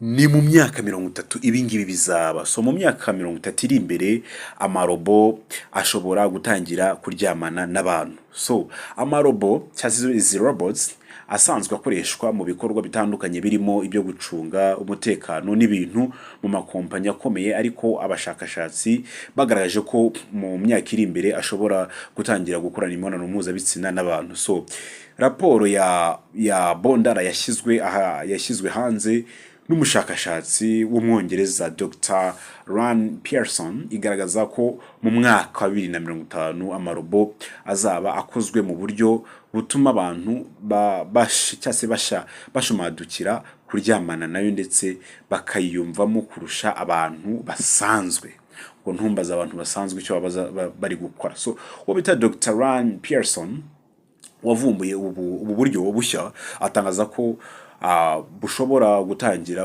Ni mu myaka 30 ibi ngibi bizaba. So mu myaka 30 iri imbere, amarobo ashobora gutangira kuryamana n'abantu. So amarobo cyangwa se izi robots asanzwe akoreshwa mu bikorwa bitandukanye, birimo ibyo gucunga umutekano n'ibintu mu makompanyi akomeye, ariko abashakashatsi bagaragaje ko mu myaka iri imbere ashobora gutangira gukorana imibonano mpuzabitsina n'abantu. So raporo ya Bondara yashyizwe aha, yashyizwe hanze n'umushakashatsi w'Umwongereza Dr Ryan Pearson, igaragaza ko mu mwaka wa 2050 amarobo azaba akozwe mu buryo butuma abantu cyangwa se bashumadukira kuryamana nayo, ndetse bakayiyumvamo kurusha abantu basanzwe. Ngo ntumbaze abantu basanzwe icyo baba bari gukora. So uwo bita Dr Ryan Pearson wavumbuye ubu buryo bushya atangaza ko bushobora gutangira